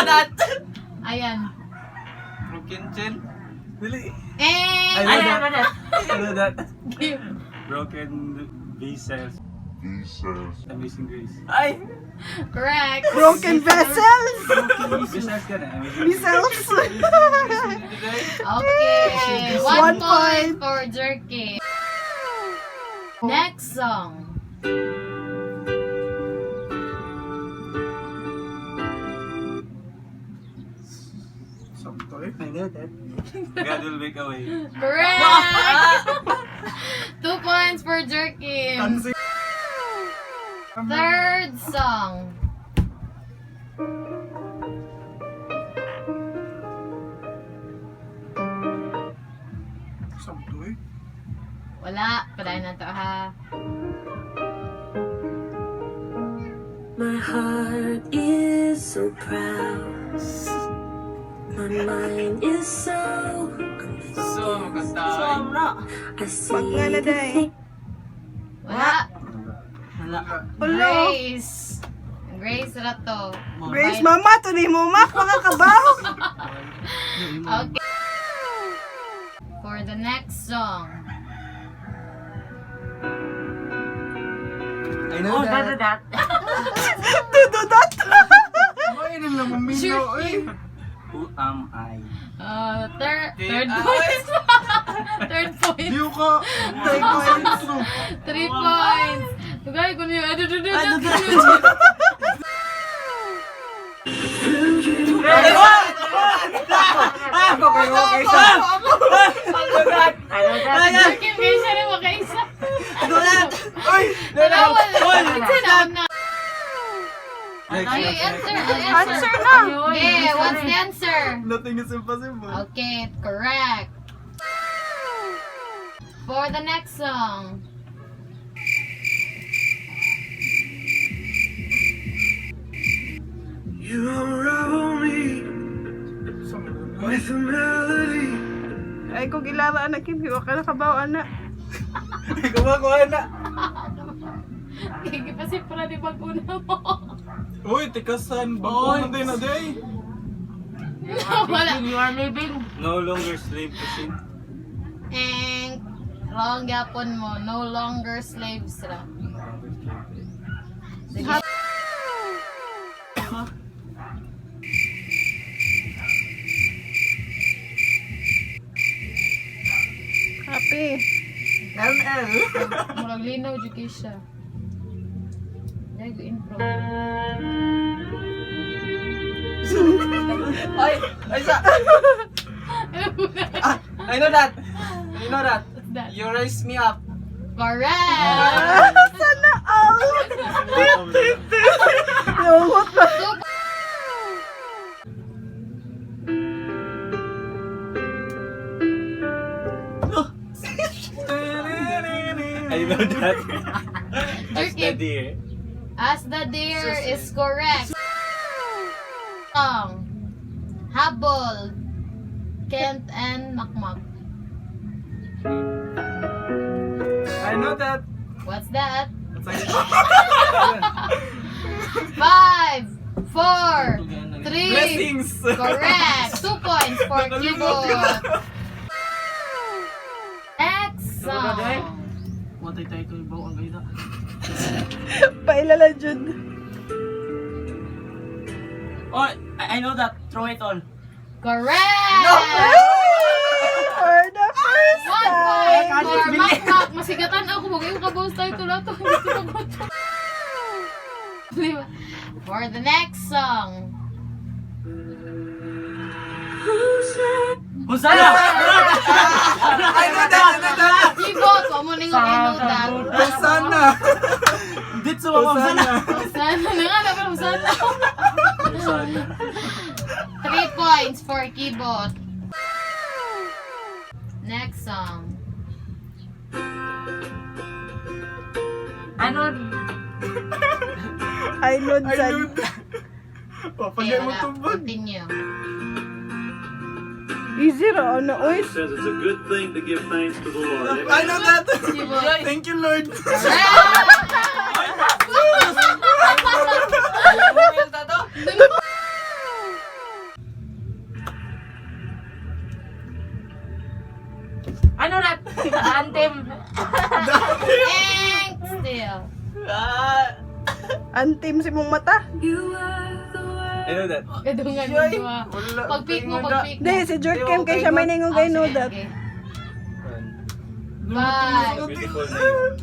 know that. Ayan. Broken chain. Dili. Eh! I I know know that. that. I know that. Give. Broken vessels. Amazing Grace. Ay! Correct. Broken vessels! Vessels ka na. Amazing Grace. Vessels! Okay. One One point point. for Jerky. Next song. I know that. God will make a way. Correct! 2 points for Jerky. Third song. Wala. Padayon na to ha. My heart is so proud. My mind is so So, maganda. I see Pagngala the day. Wala. Wala. Ulo. Grace. Grace rato. Grace, mama, tunay mo, mak, mga kabaw. Okay. For the next song. I know Oh, that. that, that. Dududot. Sure. Who am I? Third Ay. point. Third point. 3 points. 3 points. Tugay ko niyo. Ano, ano, ano, Ah, okay, okay, siya. I know that. I know that. Kim, kayo siya rin makaisa. I know that. Uy! Wala, wala. Isa na, na. Next, Okay, next, answer. next. Answer. Answer na. Okay, what's the answer? Nothing is impossible. Okay, correct. For the next song. You unravel me with a melody. Ay, kung ilara, anak, Kim, hiwa ka na kabaw, anak. Ikaw ba kuha na? Kaya kasi pala di pag-una mo. Uy, tikasan. Bago na day na day. Wala. You are living. No longer slave to sin. And wrong gapon mo. No longer slaves ra. No longer slave to sin. Sige. Happy. ML. Murag linaw jud kay siya. Dahil ko intro. Ay! Ay, sa! Ah, I know that. I know that. What's that? You raise me up. Correct! Sana all. Naungot ba? Two I know that. As the Jerky. deer. As the deer is correct. Song. Habol. Kent and Makmak. I know that. What's that? It's like, 5, 4, 3. blessings. Correct. 2 points for Keyboard. Next song. Matay tayo ko yung ang gayda. Pailala, Jud. Oh, I know that. Throw it all. Correct. For the first One time. point for Makmak. Masigatan ako. Huwag yung kabos tayo tula to. Hindi sumagot. Diba? For the next song. Hosanna! I know that. I know that. Keyboard. Wa mo ning I know that. Hosanna. Dito Hosanna! Hosanna na nga. Dapat Hosanna. Hosanna. 3 points for keyboard. Next song. Ano? I know I that. know that. Okay, Papagay mo wala. tumbag. Continue. Easy ra, ano, oy. Says it's a good thing to give thanks to the Lord. I know that. Keyboard. Thank you, Lord. Correct! Ano na? Anthem. Eng! Still. Ah! Antim si mong mata. You are the world. I know that. Gadungan mo duha. Wala. Pag-pick mo, pag-pick mo. Di, si Jerkim kay siya may ningong I know Ah, sige, that. okay. Five. Beautiful name.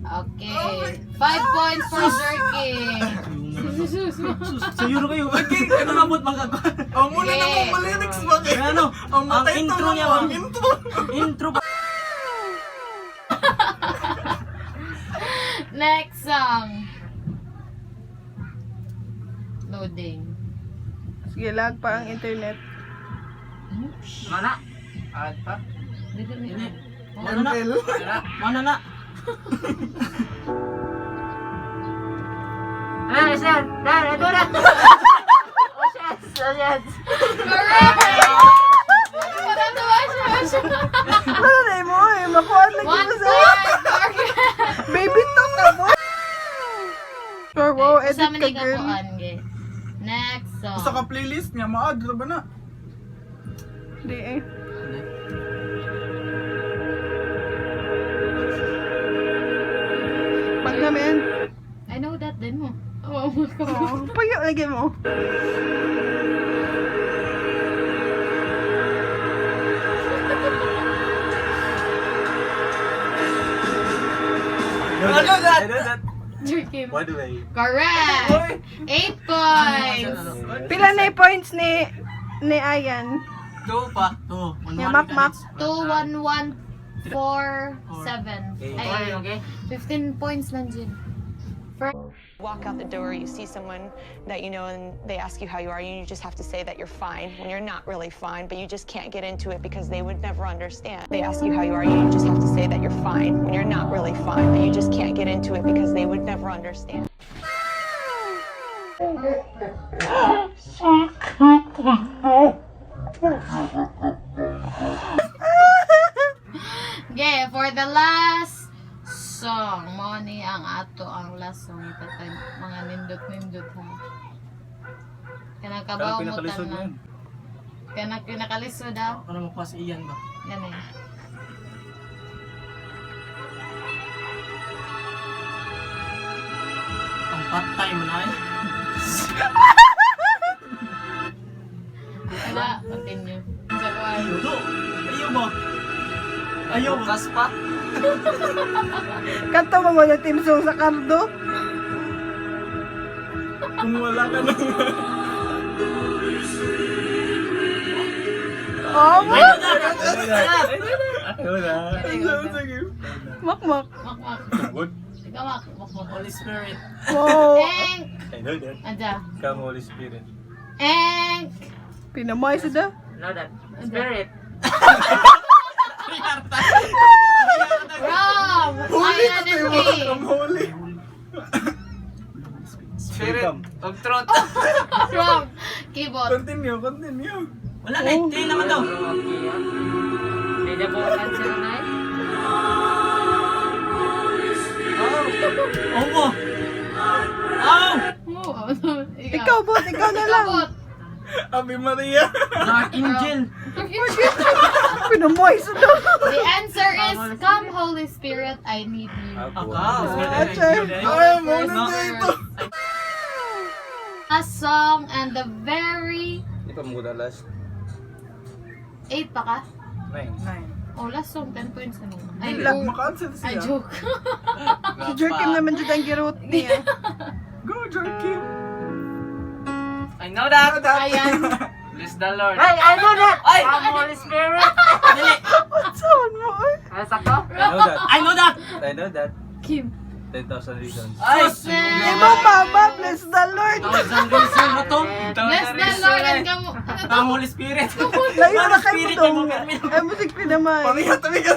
Okay. 5 points for Jerking. Sus, sus. Sayuro kayo. Ano na mo't mga Ang muna Okay. na mong malyrics ba kayo? Ano? Ang Ang matay intro niya Ang ba? intro. Intro pa. Next song. Loading. Sige, lag pa ang internet. Mana? Add pa? Dili ni. Ano na? Mana na? Ah, sir! Dar, ito na! Oh, yes! Oh, yes! Correct! Wala naman siya. Wala na mo eh. Makuha lagi One mo sa... point for Baby talk ka mo. Sure, wow, edit Kasama ka ni girl. Kakuan, ge. Next song. Sa ka-playlist niya, ma-add na ba na? Di eh. Pag namin. I know that din mo. Oo, oh, Oh, pag lagi mo. I know that. I know that. Jerky. By the way. Correct! 8 points! Pila na yung points ni Ayan? Two pa. Two. One, Niya, one, mak, mak. 2, 1, 1, 4, 7. Ay, Okay. 15 points lang, Jin. Walk out the door, you see someone that you know, and they ask you how you are, and you just have to say that you're fine when you're not really fine, but you just can't get into it because they would never understand. They ask you how you are, and you just have to say that you're fine when you're not really fine, but you just can't get into it because they would never understand. Okay, for the last song, mo ni ang ato ang last song itatag mga nindot-nindot ha. Kanang kabaw Kanang mo pinakalisod tanan. yun. Kanang pinakalisod ha. Para makuha si Ian ba? Gani. Ang patay mo na eh. Wala, continue. Sa kuwan. Ayaw do. Ayaw mo. Ayaw mo. Bukas pa. Kanta mo muna team song sa Cardo. Kung wala ka nang... Oh, mo! I know that. I know that. Sige. Makmak. Makmak. Good. Ikaw mak. Makmak. Holy Spirit. Wow. Enk! I know that. Anja. Come Holy Spirit. Enk! Pinamay sa da. Know that. Spirit. Wrong! Huli Ayan na and tayo. me. Ang huli. Spirit Welcome. of truth. Wrong! Keyboard. Continue, continue. Wala na. eh. Tingin naman daw. Oo mo. Aw! Oo. Ikaw, bot. Ikaw na lang. Ikaw, bot. Ave Maria. Dark Angel. Pinamay sa da. The answer is, "Come Holy Spirit, I need you." Ako. Akaw. Ache. Ay, muna na ito. Last song and the very Di pa mo last. 8 pa ka? 9. Oh, last song, 10 points na mo. Ay, Wala. oh, Makancel ay, siya. joke. Si Jerkim naman dyan ang girot niya. Go, Jerky. I know that. Ayan. Bless the Lord. Ay, I know that! Ay! I'm Holy Spirit! What sound mo? eh? I know that. I know that. I know that. Kim. 10,000 reasons. Ay! Di ba, mama? Bless the Lord. Thousand reason na to. Bless the Lord and come. Ano to? Ang Holy Spirit. Layo na Holy kayo Spirit, mo ay mo Ay, musik pinamay. Pareha tabi ka.